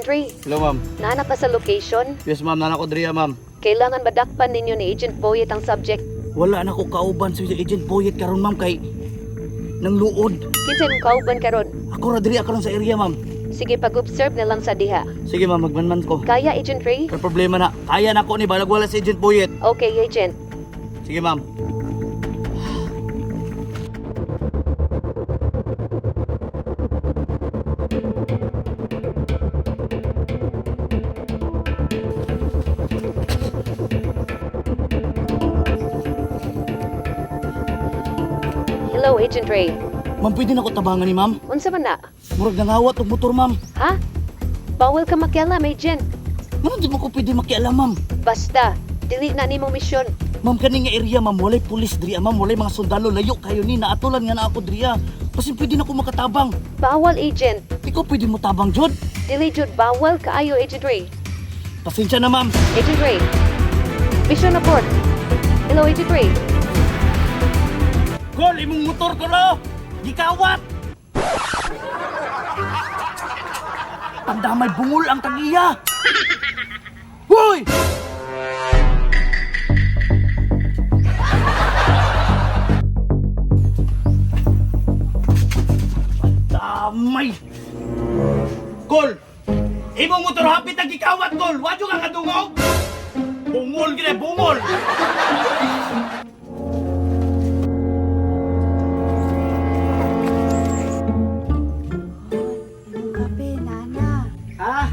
Agent Ray. Hello, ma'am. Naa na ka sa location? Yes, ma'am. Naa na ko diriya, ma'am. Kailangan madakpan ninyo ni Agent Boyet ang subject. Wala na ko kauban sa Agent Boyet karon, ma'am, kay nang luod. Kinsa imong kauban karon? Ako ra diri karon sa area, ma'am. Sige, pag-observe na lang sa diha. Sige, ma'am, magmanman ko. Kaya, Agent Ray? Kay problema na. Kaya na ko ni balag wala si Agent Boyet. Okay, Agent. Sige, ma'am. Hello, Agent Ray. Ma'am, pwede na ko tabangan ni ma'am. Unsa man na? Murag nangawat og motor, ma'am. Ha? Bawal ka makialam, Agent. Ngano di mo ko pwede makialam, ma'am? Basta, dili na nimong misyon. Ma'am, kani nga area, ma'am, walay pulis diri, ma'am, walay mga sundalo, layo kayo ni, naatulan nga na ako diri. Kasi pwede na ko makatabang. Bawal, Agent. Ikaw pwede mo tabang, Jod. Dili jud bawal kaayo, Agent Ray. Pasensya na, ma'am. Agent Ray. Mission abort. Hello, Agent Ray. Gol, imong motor ko lo! Gikawat! Tandamay bungol ang tagiya! Hoy! Damay! Gol! Imong motor hapit ang gikawat, Gol! Wadyo ka kadungog! Bungol gina, bungol! Imong kape, nana. Ha?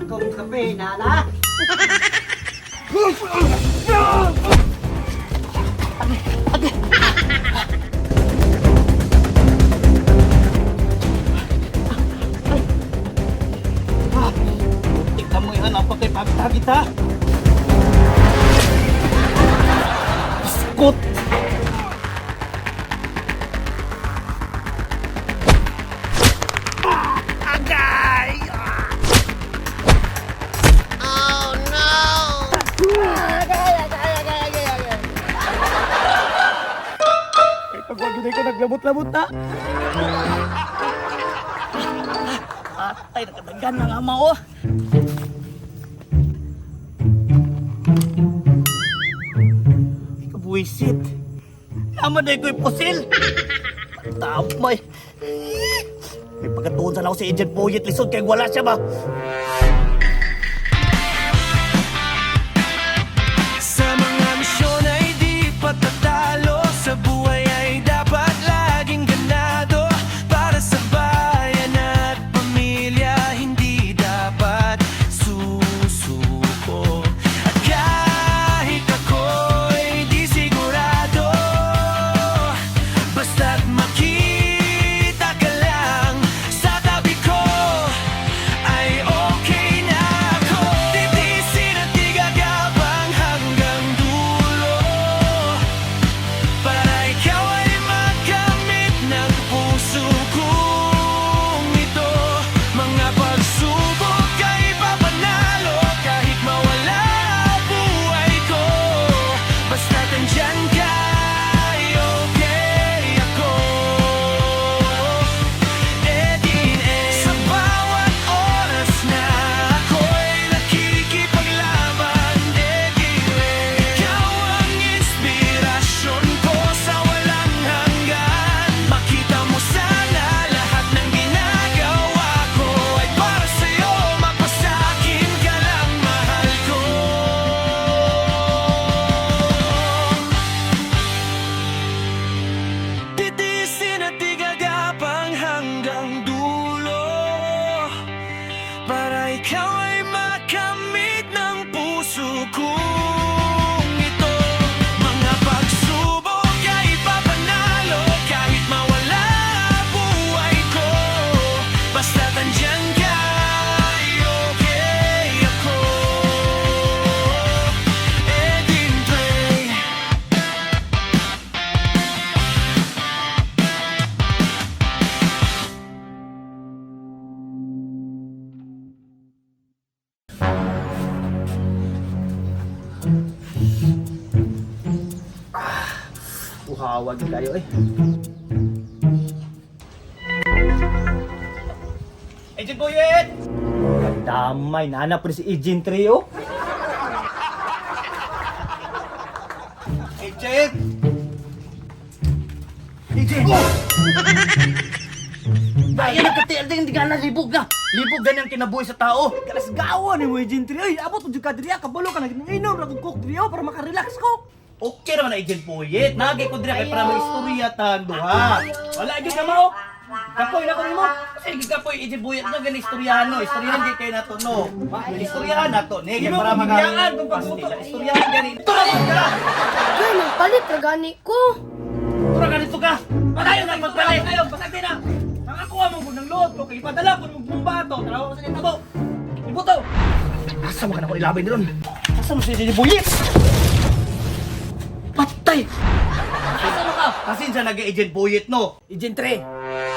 Akong kape, nana? Ikaw mo yan, apa kay pagtagit ha? Biskot! Agay! Oh no! Agay, agay, agay, agay, agay. Ay, pagwag yun ko, naglabot-labot na. Atay, nakadagan na nga mao. Kabuisit. Naman na ko'y pusil. Tamay. May pagkatuon sana ako si Agent Boyet Lisod kaya wala siya ba? Sa mga misyon ay di patatalo. Sa buhay ay dapat laging ganado. Para sa bayan at pamilya, hindi dapat susuko. At kahit ako'y di sigurado, basta't makita ka lang sa tabi ko, ay okay na ako. Titiisin at igagapang hanggang dulo, para ikaw ay makamit ng puso kong ito. Mga pagsubok ay papanalo, kahit mawala buhay ko. Basta't andyan ka, ay okay ako. Edin eh. Sa bawat oras na ako'y nakikipaglaban, Edin eh. Ikaw ang inspirasyon ko sa walang hanggan. Makita mo sana lahat ng ginagawa ko ay para sa'yo. Mapasakin ka lang, mahal ko. Titiisin at igagapang hanggang dulo, para ikaw ay makamit ng puso kong ito. Mga pagsubok ay papanalo, kahit mawala buhay ko. Basta't andyan ka, ay okay ako. Edin Dre. Uhawag kayo eh. Agent Boyet! Damay, nana po si Agent Trio. Agent! Agent! Oh! Dahil nagkatial din, hindi ka na libog na. Libog ganyan kinabuhi sa tao. Kalasgawa ni mo Agent Trio. Ay, abot jud ka diri, kabalo ka nag-inom ra kog coke diri oh, para makarelax ko. Okay naman na Agent Puyit. Nagay ko diri kay para mag-istorya tang duha. Wala gyud na mao. Kapoy na ko nimo. Sige ka po, Agent Puyit na gani istoryahan no. Istoryahan di kayo nato no. Istoryahan nato ni kay Imo para kong maka biyaan kung pagbuto. Istoryahan gani. Tura ka! Ay, nagpalit ra gani ko. Tura ka dito ka. Padayon na pagpalit. Kayo, pasagdi na. Nakakuha mo kung ng load ko, kay ipadala ko ng bumba to. Tarawa ko sa nitabo. Ibuto. Asa man ka na ko ilabay nilon? Asa mo si Agent Puyit? Patay! Asa mo ka? Pasensya na kay Agent Puyit no. Agent 3.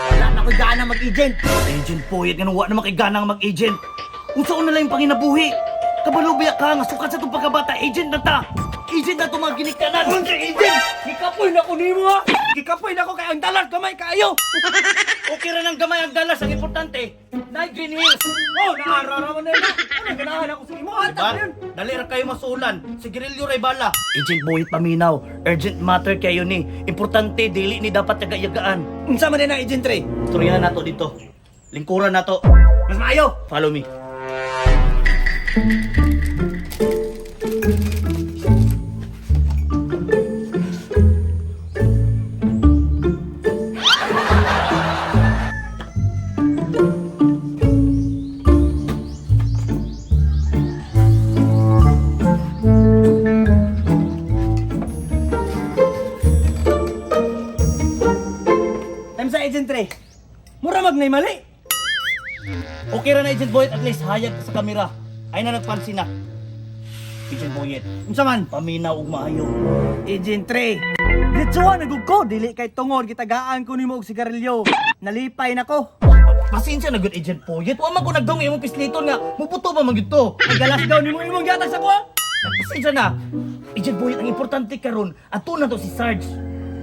Wala na ko'y gana mag-agent. Agent Puyit nga wa naman kay ganang mag-agent. Unsa na lang yung panginabuhi? Kabalo biya ka nga sukat sa itong pagkabata, agent na ta. Agent na itong mga ginikanan. Unsa agent? Gikapoy na ko nimo ha. Gikapoy na ko kay ang dalar gamay kaayo. Okay ra ng gamay ang dalas, ang importante, na Green Hills. Oh, naarara man na yun. Ano ganahan ako sa imo Diba? ata yun. Dali ra kayo masulan. Sigarilyo ray bala. Agent Boyet paminaw. Urgent matter kayo ni. Importante, dili ni dapat yaga-yagaan. Unsa man na Agent 3? Istoryahan nato dito. Lingkuran nato. Mas maayo. Follow me. Time sa Agent 3. Mura magnay mali. Okay ra na Agent Boyet, at least hayag ka sa kamera. Ay na nagpansin na. Agent Boyet, Unsa man? paminaw og maayo. Agent 3. Ditsuan na gud ko dili kay tungod gitagaan ko nimo og sigarilyo. Nalipay na ko. Pasensya na gud Agent Boyet. Wa man ko nagdong imong pisliton nga muputo pa man gyud to. Ay galas daw nimo imong giatag sa kuha. Pasensya na. Agent Boyet, ang importante karon ato na to si Sarge.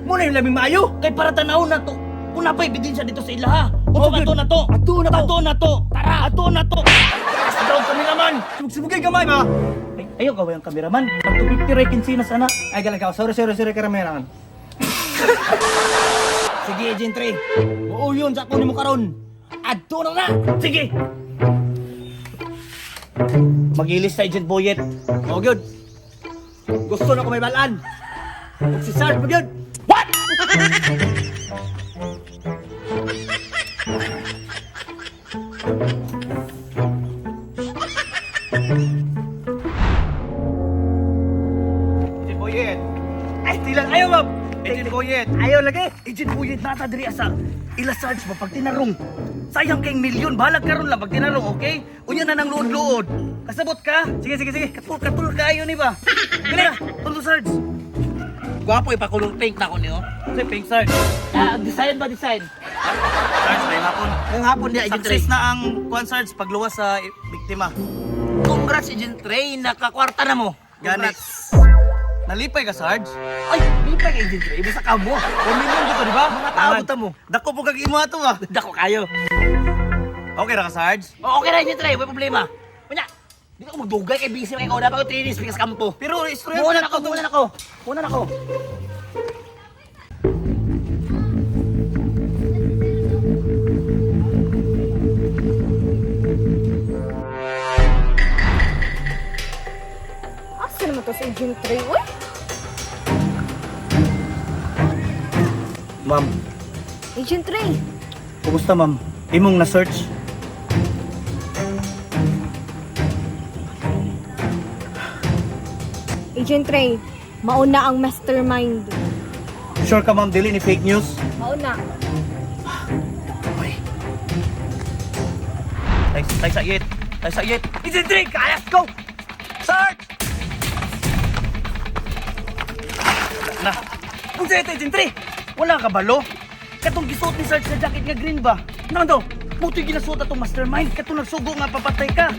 Muna yung labing maayo. Kay para tanaw na to. Kung napay ebidensya dito sa ilaha. Unsa Oh, ba good. ato na to? Ato na to. Ato na to. Tara, ato na to. Taas daw kameraman. Sumug-sumugay gamay ba? Ay, ayaw gawin ang kameraman. Pag 250 ray kinsina sana. Ay galang ka. Sorry, sorry, sorry karameraman. Sige, Agent 3. Buo yun sa ako nimo karon. Adto na na. Sige. Magilis sa Agent Boyet. Oh, good. Gusto na ko may balaan. Ug si Sarge pa gyud. What? Agent Boyet. Ay, tilang ayaw, ma'am. Agent Boyet. Ayaw lagi. Agent Boyet nata diri asa ila Sarge ba pag tinarong. Sayang kay milyon balag karon lang pag tinarong, okay? Unya na nang luod-luod. Kasabot ka? Sige, sige, sige. Katul katul kayo ni ba? Dili na, tulo Sarge. Gwapo ipakulong pink na ko niyo. Kasi pink Sarge. Ah, design ba design? Sarge, may hapon. Ngayong hapon niya Agent Ray. Success na ang kuan Sarge pagluwas sa biktima. Congrats Agent Ray, nakakwarta na mo. Gani. Congrats. Nalipay ka Sarge? Ay, lipay kay Agent Ray, basta ka mo. 1 million ko to, di ba? Mga tao ta mo. Dako po kag imo ato ba? Dako kayo. Okay ra ka Sarge? O, okay na Agent Ray, may problema. Unya, di ko magdugay kay busy man ikaw na pa ko 3 days pikas kampo. Pero istorya Muna na ako, muna na ako. Muna na ako. Asa naman to si Agent Ray, uy? Ma'am, Agent Ray, kumusta ma'am? Imong na search? Agent Ray, mauna ang mastermind. Sure ka ma'am, dili ni fake news? Mauna. Ay. Tay, tay sa yet. Tay sa yet. Agent 3, let's go. Sarge! Wala na. Unsa ito, Agent 3? Wala ka balo? Katong gisuot ni Sarge sa jacket nga green ba? Ano to? Buti ginasuot atong mastermind. Katong nagsugo nga papatay ka.